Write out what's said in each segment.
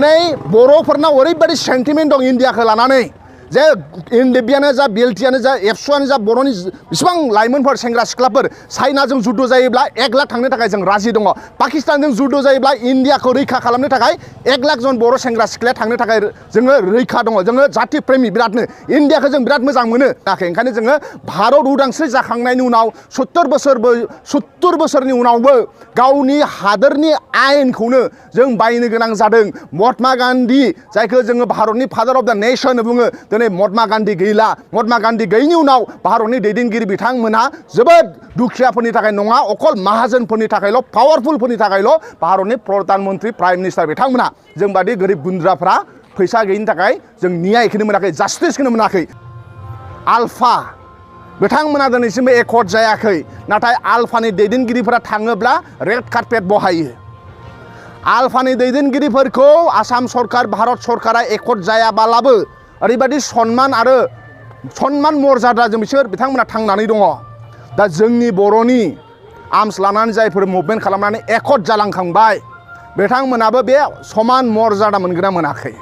नै बर'फोरना ओरैबायदि सेन्टिमेन्ट दं इन्डियाखौ लानानै जे एनडिएफबियानो जा बिएलटिआनो जा एबसुआनो जा बर'नि बेसेबां लाइमोनफोर सेंग्रा सिख्लाफोर चाइनाजों जुद्ध जायोब्ला 1 लाख थांनो थाखाय जों राजि दङ पाकिस्तानजों जुद्ध जायोब्ला इन्डियाखौ रैखा खालामनो थाखाय 1 लाख जन बर' सेंग्रा सिख्लाया थांनो थाखाय जोङो रैखा दङ जोङो जाति प्रेमि बिरादनो इन्डियाखौ जों बिराद मोजां मोनो ओंखायनो जोङो भारत उदांस्रि जाखांनायनि उनाव 70 बोसोरनि उनावबो गावनि हादोरनि आयेनखौनो जों बायनो गोनां जादों महात्मा गान्धी जायखौ जोङो भारतनि फादार अफ द नेशन बुङो दिनै महात्मा गान्धी गैला महात्मा गान्धी गैयैनि उनाव भारतनि दैदेनगिरि बिथांमोनहा जोबोद दुखियाफोरनि थाखाय नङा अकल माहाजोनफोरनि थाखायल' पावारफुलफोरनि थाखायल' भारतनि प्रधानमन्त्री प्राइम मिनिस्टार बिथांमोना जों बादि गोरिब गुन्द्राफ्रा फैसा गैयिनि थाखाय जों न्यायखौनो मोनाखै जास्टिसखौनो मोनाखै आल्फा बिथांमोना दिनैसिमबो एकर्ड जायाखै नाथाय आल्फानि दैदेनगिरिफोरा थाङोब्ला रेड कार्पेट बहायो आल्फानि दैदेनगिरिफोरखौ आसाम सरकार भारत सरकारा एकर्ड जायाबालाबो ओरैबायदि सन्मान आरो सन्मान मर्यादाजों बिसोर बिथांमोना थांनानै दङ दा जोंनि बर'नि आर्म्स लानानै जायफोर मुभमेन्ट खालामनानै एकर्ड जालांखांबाय बिथांमोनाबो बे समान मर्यादा मोनगोन ना मोनाखै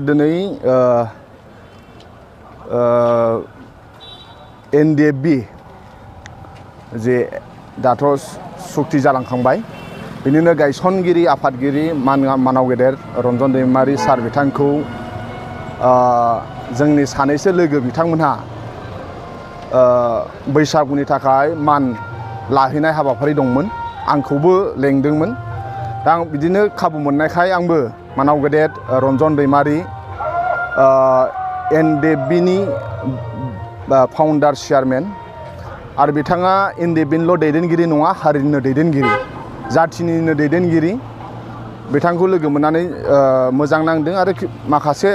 दिनै एनडिएफबि जे दाथ' सुक्ति जालांखांबाय बिनिनो गायसनगिरि आफादगिरि मानाव गेदेर रन्जन दैमारि सार बिथांखौ जोंनि सानैसो लोगो बिथांमोनहा बैसागुनि थाखाय मान लाहैनाय हाबाफारि दंमोन आंखौबो लेंदोंमोन दा आं बिदिनो खाबु मोननायखाय आंबो मानाव गेदेर रन्जन दैमारि एनडिएफबिनि फाउन्डार चेयारमेन आरो बिथाङा एनडिएफबिनिल' दैदेनगिरि नङा हारिनिनो दैदेनगिरि जाथिनिनो दैदेनगिरि बिथांखौ लोगो मोननानै मोजां नांदों आरो माखासे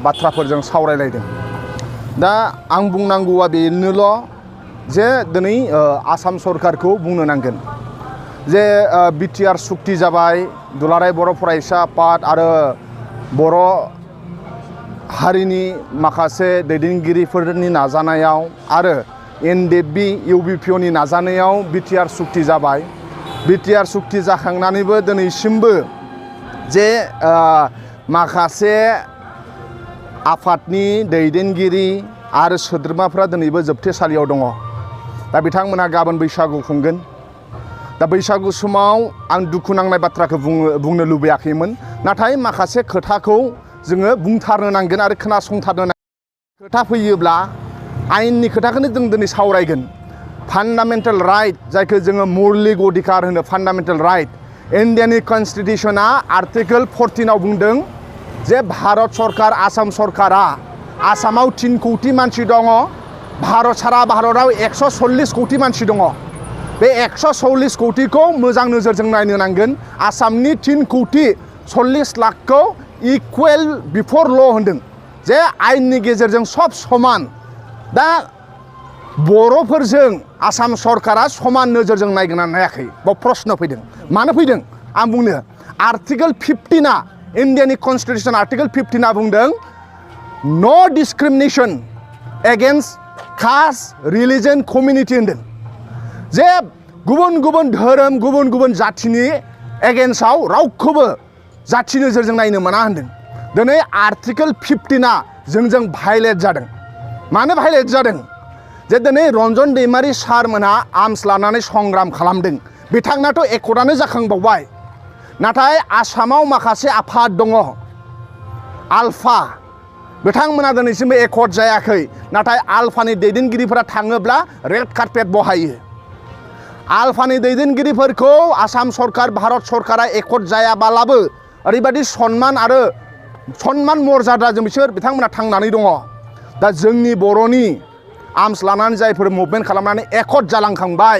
बाथ्राफोरजों सावरायलायदों दा आं बुंनांगौआ बेनोल' जे दिनै आसाम सरकारखौ बुंनो नांगोन जे बिटिआर सुक्ति जाबाय दुलाराय बर' फरायसा आफाद आरो बर' हारिनि माखासे दैदेनगिरिफोरनि नाजानायाव आरो एनडिएफबि इउबिपिअनि नाजानायाव बिटिआर सुक्ति जाबाय बिटिआर सुक्ति जाखांनानैबो दिनैसिमबो जे माखासे आफादनि दैदेनगिरि आरो सोद्रोमाफ्रा दिनैबो जोबथेसालियाव दङ दा बिथांमोनहा गाबोन बैसागु खुंगोन दा बैसागु समाव आं दुखु नांनाय बाथ्राखौ बुंनो लुबैयाखैमोन नाथाय माखासे खोथाखौ जोङो बुंथारनो नांगोन आरो खोनासंथारनो नांगोन खोथा फैयोब्ला आयेननि खोथाखौनो जों दिनै सावरायगोन फान्डामेन्टेल राइट जायखौ जोङो मौलिक अधिकार होनो फान्डामेन्टेल राइट इन्डियानि कनस्टिटिउसना आर्टिकेल 14 आव बुंदों जे भारत सरकार आसाम सरकारा आसामाव 3 कौटि मानसि दङ भारत सारा भारताव 140 कौटि मानसि दङ बे 140 कौटिखौ मोजां नोजोरजों नायनो नांगोन आसामनि 3 कौटि 40 लाखखौ इकुवेल बिफोर ल' होनदों जे आयेननि गेजेरजों सब समान दा बर'फोरजों आसाम सरकारा समान नोजोरजों नायगोना नायाखै बाव प्रश्न फैदों मानो फैदों आं बुंनो आर्टिकेल 15 इन्डियानि कनस्टिटिउसन आर्टिकेल 15 बुंदों no discrimination against caste religion community होनदों जे गुबुन गुबुन धोरोम गुबुन गुबुन जाथिनि एगेन्स्टआव रावखौबो जाथि नोजोरजों नायनो मोना होनदों दिनै आर्टिकेल 15 जोंजों भायलेट जादों मानो भायलेट जादों जे दिनै रन्जन दैमारि सारमोनहा आर्म्स लानानै संग्राम खालामदों बिथांनाथ' एकर्डआनो जाखांबावबाय नाथाय आसामाव माखासे आफाद दङ आल्फा बिथांमोना दिनैसिमबो एकर्ड जायाखै नाथाय आल्फानि दैदेनगिरिफोरा थाङोब्ला रेड कार्पेट बहायो आल्फानि दैदेनगिरिफोरखौ आसाम सरकार भारत सरकारा एकर्ड जायाबालाबो ओरैबायदि सन्मान आरो सन्मान मर्यादाजों बिसोर बिथांमोना थांनानै दङ दा जोंनि बर'नि आर्म्स लानानै जायफोर मुभमेन्ट खालामनानै एकर्ड जालांखांबाय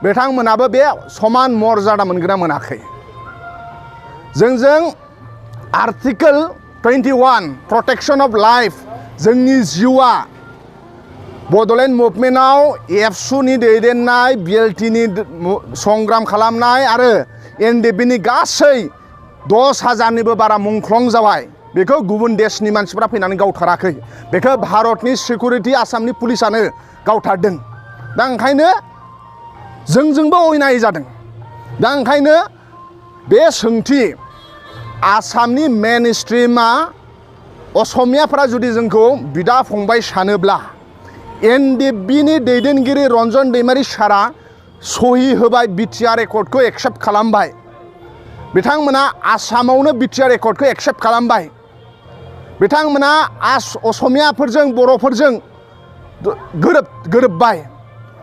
बिथांमोनाबो बे समान मर्यादा मोनगोन ना मोनाखै जोंजों आर्टिकेल 21 प्रटेक्शन अफ लाइफ जोंनि जिउआ बड'लेण्ड मुभमेन्टआव एबसुनि दैदेननाय बिएलटिनि संग्राम खालामनाय आरो एनडिएफबिनि गासै 10,000निबो बारा मुंख्लं जाबाय बेखौ गुबुन देशनि मानसिफ्रा फैनानै गावथाराखै बेखौ भारतनि सिकिउरिटि आसामनि पुलिसानो गावथारदों दा ओंखायनो जोंजोंबो अयनाय जादों दा ओंखायनो बे सोंथि आसामनि मेन स्ट्रिमा असमियाफोरा जुदि जोंखौ बिदा फंबाय सानोब्ला एनडिएफबिनि दैदेनगिरि रन्जन दैमारि सारा सहि होबाय बिटिआर एकर्डखौ एक्सेप्ट खालामबाय बिथांमोना आसामावनो बिटिआर एकर्डखौ एक्सेप्ट खालामबाय बिथांमोना असमियाफोरजों बर'फोरजों गोरोबबाय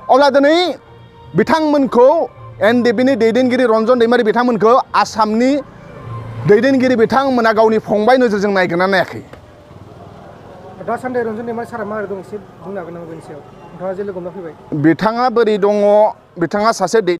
अब्ला दिनै बिथांमोनखौ एनडिएफबिनि दैदेनगिरि रन्जन दैमारि बिथांमोनखौ आसामनि दैदेनगिरि बिथांमोना गावनि फंबाय नोजोरजों नायगोन ना नायाखै दासान्दि रन्जन दैमारि सारा माबोरै दं एसे बुंनो हागोन नामा बेनि सायाव नोंथाङा जे लोगो हमना फैबाय बिथाङा बोरै दङ बिथाङा सासे